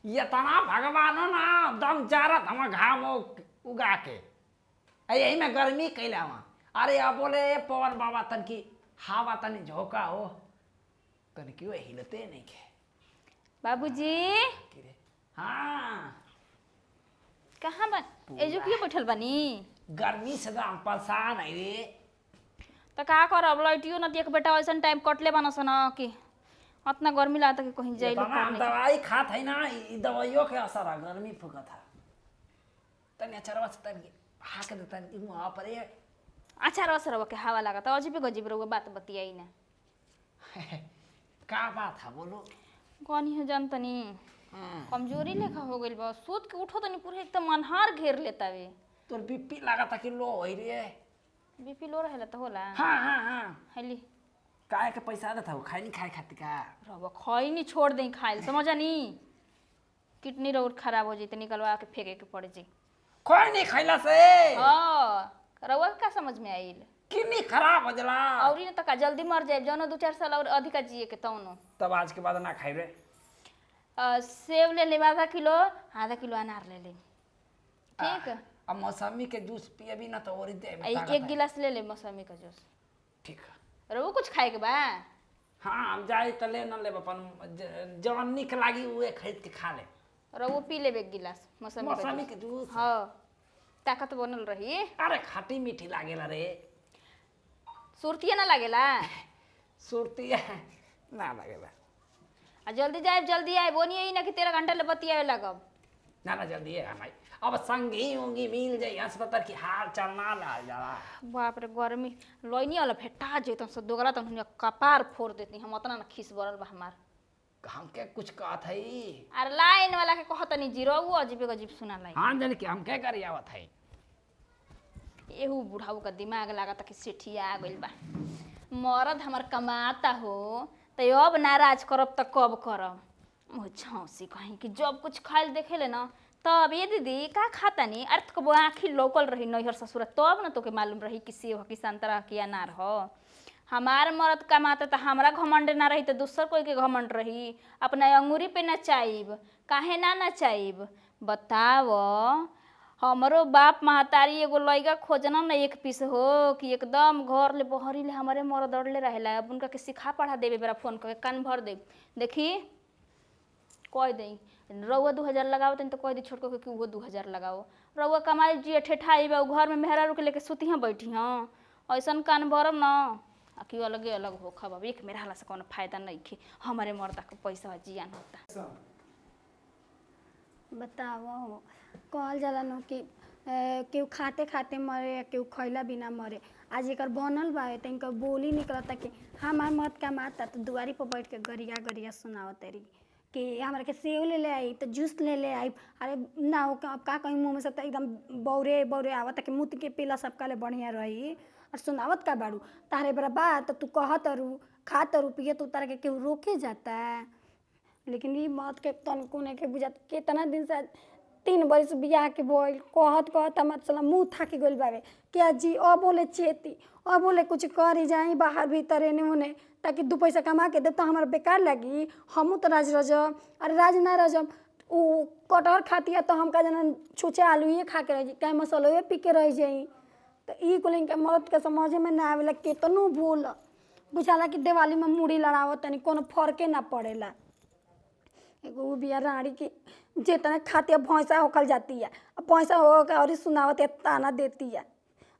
ये तना भगवान ना दम चारत हम घाम उगा के आ यही में गर्मी कैला वहाँ। अरे अब बोले ए पवन बाबा तनकी हवा तनी झोंका हो तनकी वो हिलते नहीं के बाबूजी कि रे। हाँ कहाँ बा एजो क्यों बैठल बानी? गर्मी से तो हम परेशान है रे। तो का करब, लाइटियो न देख बेटा ऐसन टाइम कटले बान सन कि अतना गर्मी लागता कि कहीं जाइलो इतना हम दवाई खात है ना, ई दवाइयों के असर है, गर्मी फूकत है। तनी अचरवा से तनी हाक दे तनी मुँह पर ये। अच्छा रस रवा के हवा लागता, अजीबे गजीब रउआ बात बतियाई ना। का बात है बोलो? कौन है जान तनी कमजोरी लेखा हो गइल बा, सूत के उठो तनी पूरे एकदम अन्हार घेर लेता वे। तोर बीपी लागता कि लो होई रे? बीपी लो रहेला त होला। हाँ हाँ हाँ। हैली काहे के पैसा देता हो खाई नहीं खाए खातिर का? रवा खाई नहीं छोड़ दे खाइल समझा नी, किडनी रोड खराब हो जई त निकलवा के फेंके के पड़ जाई। खाई नहीं खैला से हां रवा का समझ में आइल? किडनी खराब हो जाला। औरी न त का जल्दी मर जाए जनो 2-4 साल और अधिका जिए के तौनो। तब आज के बाद ना खाई रे। सेब ले ले आधा किलो, आधा किलो अनार ले ले ठीक। अब मौसमी के जूस पिए भी ना तो और दे में ताकत एक है। गिलास ले ले मौसमी का जूस। ठीक है। रवा कुछ खाए के बा? हाँ हम जाए तो ले ना ले अपन जवन निक लागी उहे खरीद के खा ले। रवा पी लेबे एक गिलास मौसमी का मौसमी जूस। के जूस। हाँ ताकत बनल रही। अरे खट्टी मीठी लागेला रे। सुरतिया ना लागेला? सुरतिया ना लागेला। आ जल्दी जाए जल्दी आए बोनी यही ना कि 13 घंटा ले बतियावे लागब। ना ना जल्दी है हमारी अब संगी उंगी मिल जाई अस्पताल की हाल चाल ना लाल जाला। बाप रे गर्मी लोइनी वाला भेटा जेतन से दोगला तन हुनिया कपार फोड़ देती हम, उतना ना खीस बरल बा हमार। हमके कुछ कहत है? अरे लाइन वाला के कहत नहीं जीरो वो अजीब अजीब सुना लाई। हां जान के हमके करी आवत है। एहू बुढ़ाऊ का दिमाग लागत कि सेठिया आ गइल बा, मरद हमर कमाता हो त अब नाराज करब त कब करब। मोह छौसी कहीं कि जब कुछ खाइल देखेले ना तब ये दीदी का खाता नी? अरे तो कबो आँखी लौकल रही नैहर ससुरा तब ना तोके मालूम रही कि सेब ह कि संतरा ह कि अनार ह। हमार मरद कमाता त हमरा घमंड ना रही त दूसर कोई के घमंड रही? अपना अंगूरी पे नचाइब काहे ना नचाइब? बताव हमरो बाप महतारी एगो लइका खोजना न एक पीस हो कि एकदम घर ले बहरी ले हमारे मरद अड़ले रहेला। अब उनका के सिखा पढ़ा देबे बेरा फोन करके कान भर दे देखी कह दे रउआ 2000 लगाओ तनी तो कह दी छोटको के कि उहो 2000 लगाओ। रउआ कमाई जी ठेठाई बा घर में मेहरा रुके लेके सुती हँ बैठी हँ ऐसन कान भरब न आ कि अलगे अलग हो खब। अब एक मेरा हला से कोनो फायदा नहीं खे, हमारे मर्दा के पैसा जियान होता। बताओ कहल जाला न कि केहू खाते खाते मरे या केहू खैला बिना मरे। आज एकर बनल बा त इनकर बोली निकलता कि हमार मर्द कमाता तो दुआरी पर बैठ के गरिया गरिया सुनावत रही कि हमरा के सेब ले ले आई तो जूस ले ले आई। अरे ना हो अब का कहीं मुँह में से तो एकदम बौरे बौरे आवत कि मुँह के पीला सबका ले बढ़िया रही। और सुनावत का बारू तारे बरा बा तो तू कहत अरू खात अरू पिए तो तारा के केहू रोके जाता। लेकिन ई मत के तनको नहीं के बुझात। केतना दिन से 3 बरिस बियाह के भइल कहत कहत हमार साला मुँह थाकी गइल बावे कि जी अब बोले चेती अब बोले कुछ करी जाई बाहर भीतर एने ओने ताकि 2 पैसा कमा के दे तो हमार बेकार लगी। हमहू तो राज रजब। अरे राज ना रजब उ कटहर खाती है तो हम का जाना छुछे आलूए खा के रह जाई चाहे मसलवे पी के रह जाई। तो ई कुल इनके मर्द के समझे में ना आवेला। केतनो बोल बुझाला कि दिवाली में मुड़ी लड़ावत तनी कोनो फर्के ना पड़ेला। एगो उ बिया रानी की जितना खाती है भैंसा होकल जाती है अब भैंसा हो के और सुनावत है ताना देती है।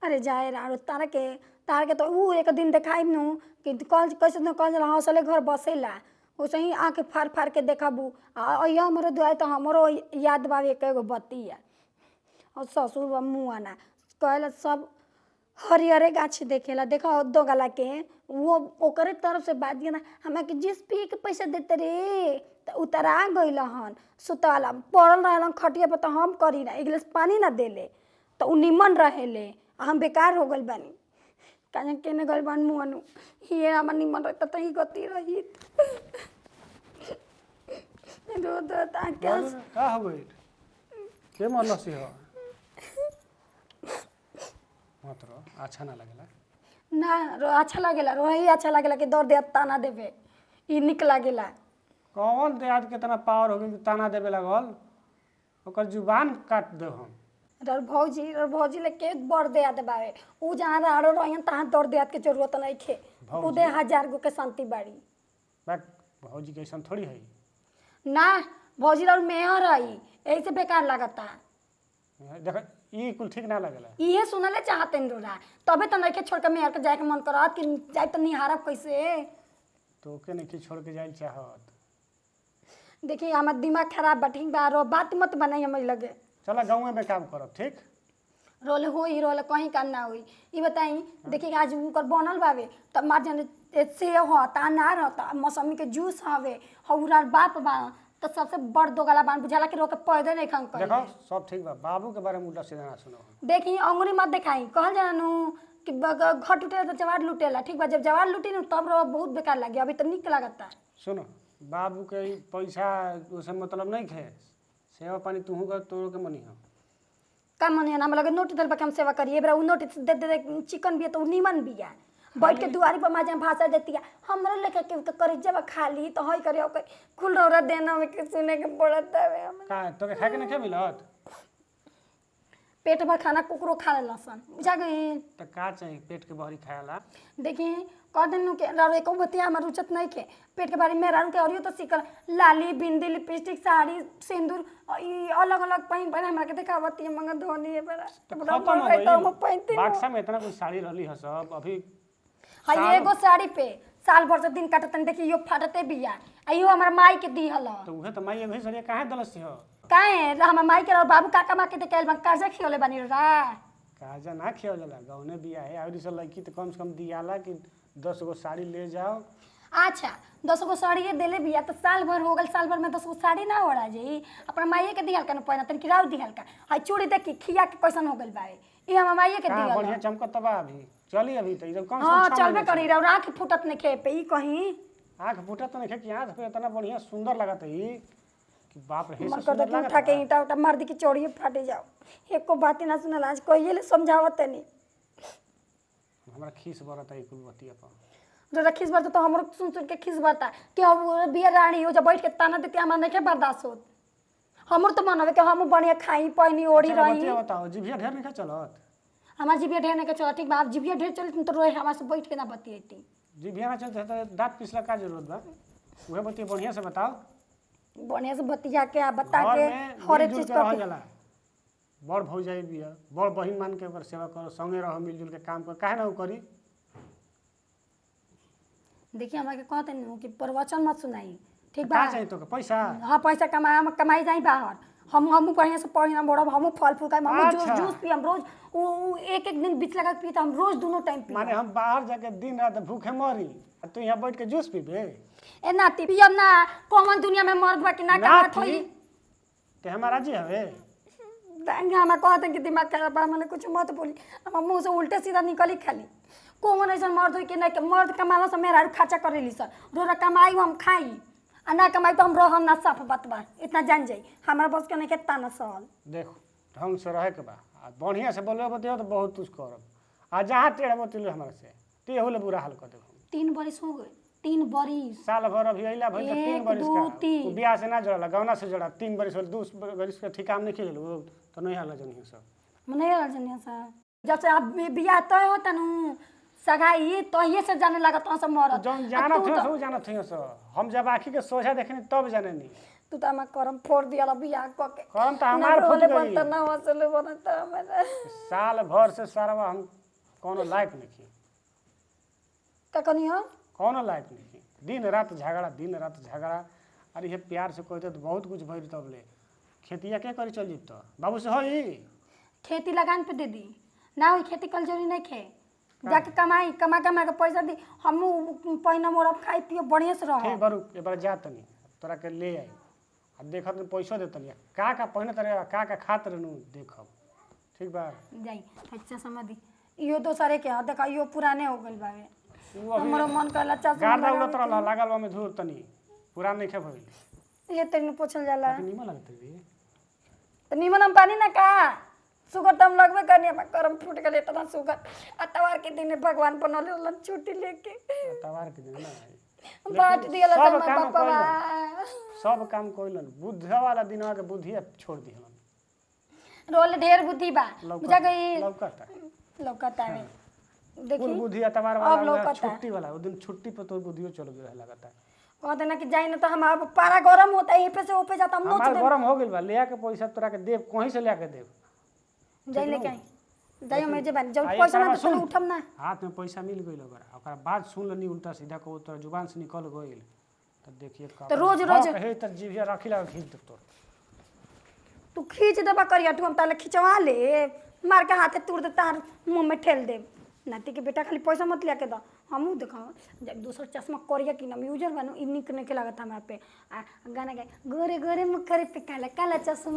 अरे जाए राड़ो तारा के तो उ एक दिन देखाई नू कि कल कैसे न कल हौसले घर बसेला वैसे ही आँख फाड़ फाड़ के देखबू। आ अइहा हमरो दुआरी तो हमरो याद बावे एक एगो बतिया। और ससुर बा मुआना कहेला सब हरियरे गाछ देखेला देखो दोगला के वो ओकरे तरफ से बात ना हमरा के जिस पिए के पैसा देते रे तो उतरा गइल हन सुतला पड़ल रहलन खटिया पर तो हम करी ना एक गिलास पानी ना देले तो उ निमन रहेले आ हम बेकार हो गइल बानी। काहे केने गइल बान मुआनु ये हमर निमन रहता त ई गति रही रो दो ताके का हो गइल के मरलसी हो मात्र अच्छा ना लागेला ना रो अच्छा लागेला रोही अच्छा लागेला कि दर्द ताना देवे ई निक लागेला। कौन देहात के इतना पावर हो गई कि ताना देवे लगल? ओकर जुबान काट दे हम। रर भौजी, रर भौजी ले के बड़ देहात बावे। उ जहाँ राड़ो रहियन तहाँ दौड़ देहात के जरूरत नहीं खे। भौजी। उदे हजार गो के शांति बाड़ी। बैक, भौजी के ऐसन थोड़ी है। ना भौजी रर मेहर हई, यही से बेकार लागता। देख, ई कुल ठीक ना लगेला। इहे सुनले चाहते रोरा, तबे तो नइखे छोड़ के मेहर के जाए के मन करत कि जाए तो निहारब कैसे। तो ओके नहीं छोड़ के जाए चाहत। देखिए हमार दिमाग खराब बा, ठीक बा? रो बात मत बनाई हमारे लगे। चला गाँव में काम करब, ठीक? रोल होई, रोल कहीं काम ना होई। ई बताई, देखिए आज उनकर बनल बावे तब मार जाने सेब ह त अनार ह त मौसमी के जूस हवे, हौरा बाप बा त सबसे बड़ दोगला बान, बुझाला कि रोके पैदे नहीं खन कर। देखो सब ठीक बा, बाबू के बारे में उल्टा सीधा ना सुनो। देखी अंगुरी मत देखाई, कहल जाला नु कि घर टूटेला त जवार लूटेला, ठीक बा? जब जवार लूटी नु तब रो बहुत बेकार लागी, अभी त निक लागता। सुनो, बाबू के ई पैसा उसे मतलब नहीं खे, सेवा पानी तुहू कर तोरो के मनी हो। का मन है ना लगे नोट दिल बा के हम सेवा करिए, एबरा उ नोट दे दे दे चिकन बिया त उ नीमन बिया, बैठ के दुआरी पर माजा भाषा देती है हमरो लेके के के करे जब खाली तो हई करे ओके कुल रौरा देना में के सुने के पड़त हवे हमरा। का तोके खाए के नहीं मिलत? पेट भर खाना कुकरो खा लेलसन, बुझा गई? त का चाही पेट के बहरी खाएला? देखी कह देनु के रारो एको बतिया हमर रुचत नहीं के पेट के बारे में रारू के औरियो तो सिकल लाली बिंदी लिपस्टिक साड़ी सिंदूर ई अलग अलग पहिन पहिन हमरा के देखावती है, मंगा धोनी है बड़ा तो बड़ा खत्म हो मन रही तो हम गई पहिनती न। बाक्सा में इतना कुछ साड़ी रहली है सब अभी। हाय एगो साड़ी पे साल भर से दिन काटत, देखी यो फाटते बिया, आ यो हमर माई के दीहल ह। तो उहे तो माई अभी सरिया काहे दलस हो? काहे हमर माई के और बाबू काका माँ के देखे बा कर्जा खियोले बानी रा। काजा ना खियावल जाला, गौने बिया है और सब लड़की तो कम से कम दियाला कि 10 गो साड़ी ले जाओ। अच्छा 10 गो साड़ी देले बिया तो साल भर हो गल, साल भर में 10 गो साड़ी ना ओढ़ा जाई? अपना माइये के दिहल का न पहिना तन किराव दिहल का। हाय चूड़ी देखी खिया के कैसन हो गइल बावे, ई हमर माइये के का दिहल बढ़िया ह। चमकत बा अभी, चली अभी तो एकदम कम से कम हां छह चलबे महीना करी रा, आंख फूटत नहीं खे पे ई कहीं। आँख फूटत तो नहीं कि आँख पे इतना बढ़िया सुंदर लगत है ई कि बाप रे, मन से कर सुंदर दे कि लागत उठा के बा। ईंटा उटा मार दी कि चौड़िए फाटे जाओ, एको बात ही ना सुनल आज कहिए ले समझावत तनी। हमरा खीस बरत है कुल बतिया पर। जरा खीस बरता तो हमरो सुन सुन के खीस बरता कि हम बिया रानी हो जब बैठ के ताना देती हमरा नहीं बर्दाश्त होत। हमर तो मन हवे कि हम बढ़िया खाई पहनी ओढ़ी अच्छा, रही। बतिया बताओ, जिभिया ढेर नहीं चलत? हमार जिभिया ढेर नहीं के चलत, ठीक बा? आप जिभिया ढेर चलत तो रोए हमरा से बैठ के ना बतियती। जिभिया ना चलते तो दांत पिसला का जरूरत बा? उहे बतिया बढ़िया से बताओ। बढ़िया से बतिया के आ बता घर के में हर एक मिलजुल चीज के रहल करके जाला, बड़ भौजाई बिया बड़ बहिन मान के ओकर सेवा करो, संगे रहो, मिलजुल के काम करो, काहे ना उ करी? देखिए हमरा के कहते नु कि प्रवचन मत सुनाई, ठीक बा? का चाही तोके पैसा? हाँ पैसा कमा, हम कमाई जाई बाहर, हम हमू बढ़िया से पढ़ी ना बढ़ब, हमू फल फूल खाई, हमू जूस अच्छा। जूस पियम रोज, उ उ एक एक दिन बीच लगा के पी त हम रोज दोनों टाइम पी। माने हम बाहर जाके दिन रात भूखे मरी आ तू यहाँ बैठ के जूस पीबे? ए नाती पियम ना, कौन दुनिया में मर्द बा कि ना कमात होई? ते हमारा राजी हवे? दांगा हमरा कहते कि दिमाग खराब बा, हमने कुछ मत बोली, हमर मुंह से उल्टे सीधा निकली खाली। कौन ऐसा मर्द होई कि ना मर्द कमाला से मेहरारू खर्चा करेली सर, रोरा कमाई हम खाई आ ना कमाई तो हम रहम ना, साफ बात बा, इतना जान जाई हमरा बस के नहीं के ताना सहल। देखो ढंग से रहे के बा आ बढ़िया से बोलबे बतियो तो बहुत कुछ करब, आ जहाँ टेढ़ बतिलो हमरा से ते होले बुरा हाल कर देबो। 3 बरिस हो गए, 3 बरिस साल भर अभी अइला भइल त 3 एक, बरिस दू, का तीन। उ बियाह से ना जोड़ला, गौना से जोड़ा, 3 बरिस होल, 2 बरिस के ठिकाम नहीं खेलल वो तो नहीं हाला जनी सब। मने रहल जनिया सर जब से अब बियाह तय होता नु सगाई तहिए से जाने लागत सब मरद। जौन आ जानत तू थियो त- सो जानत थियो सो, हम जब आँखी के सोझा देखनी तब जानेनी। तू त हमार करम फोड़ दिया बियाह क के। करम त ना हमार फूट रोले गई। बनता ना हंसले बनता हमारा। साल भर से सारवा हम कोनो लायक नहीं, का कहनी हो? कोनो लायक नहीं, दिन रात झगड़ा, दिन रात झगड़ा। अरे ये प्यार से कहते तो बहुत कुछ भइल तब ले खेतिया के करी चल जीत बाबू से होई। खेती लगान पे दे दी ना होई, खेती कल जरूरी नहीं खे, जाके कमाई कमा कमा के पैसा दी, हमू पहिना मोरब खाई पियो बढ़िया से रह। ठीक बरू एक बार जा तनी तोरा के ले आई आ देखत में पैसो देतनी का का पहिने तरे का का खात रहनु देखब, ठीक बा? जाई अच्छा समझ दी इहो दोसरे के ह, देखा इहो पुराने हो गइल बावे। उ अभी हमरो मन करला चश्मा गार्दा लगावे उड़त रहल लागल बा में धूर तनी पुरान नहीं भइल। के। ये तनी पूछल जाला। बाकी नीमन लगत रे। त निमन हम पानी ना का सुगर त हम लगबे करनी, हम करम फूट गेल इतना सुगर। अतवार के दिन भगवान बनले रहलन छुट्टी लेके। तवार के दिन ना बांट दियल सब हमार काम बापवा। सब काम कइलन, बुद्ध वाला दिनवा के बुद्धि छोड़ दिहलन। रोल ढेर बुद्धि बा, बुझा गई। लौकता। लौकता है। कुल देखी बुद्धि अतवार अब वाला लौकता। छुट्टी वाला वो दिन छुट्टी पर तो बुद्धियो चल गए लगता। कह देना कि जाई ना तो हम अब पारा गरम होता है, यहीं पे से ओपे जाता, हम नोच हमार देब। गरम हो गइल बा, ले के पैसा तोरा के देब, कहीं से ले के देब। जाई लेके आई, जाई हम जे बानी जब आ, पैसा एकरा ना बाद तो सुन। उठम ना। हाथ में पैसा मिल गइल अगर ओकरा बाद सुन लनी उल्टा सीधा को तोरा जुबान से निकल गइल तब देखिए का। तो रोज- रोज- हे तर जीभिया रखी लगा खींच देब तोर। तू खींच देबा करिया तू, हम ताले खिंचवा ले मार के हाथे तोड़ दे, तार मुंह में ठेल दे। नाती के बेटा खाली पैसा मत लिया के दो, हमहू देखाओ जब दूसर चश्मा करिया कि ना यूजर बनू, ई निक निक लागत हमरा पे। आ गाना गाए गोरे गोरे मुखरे पे काला काला चश्मा।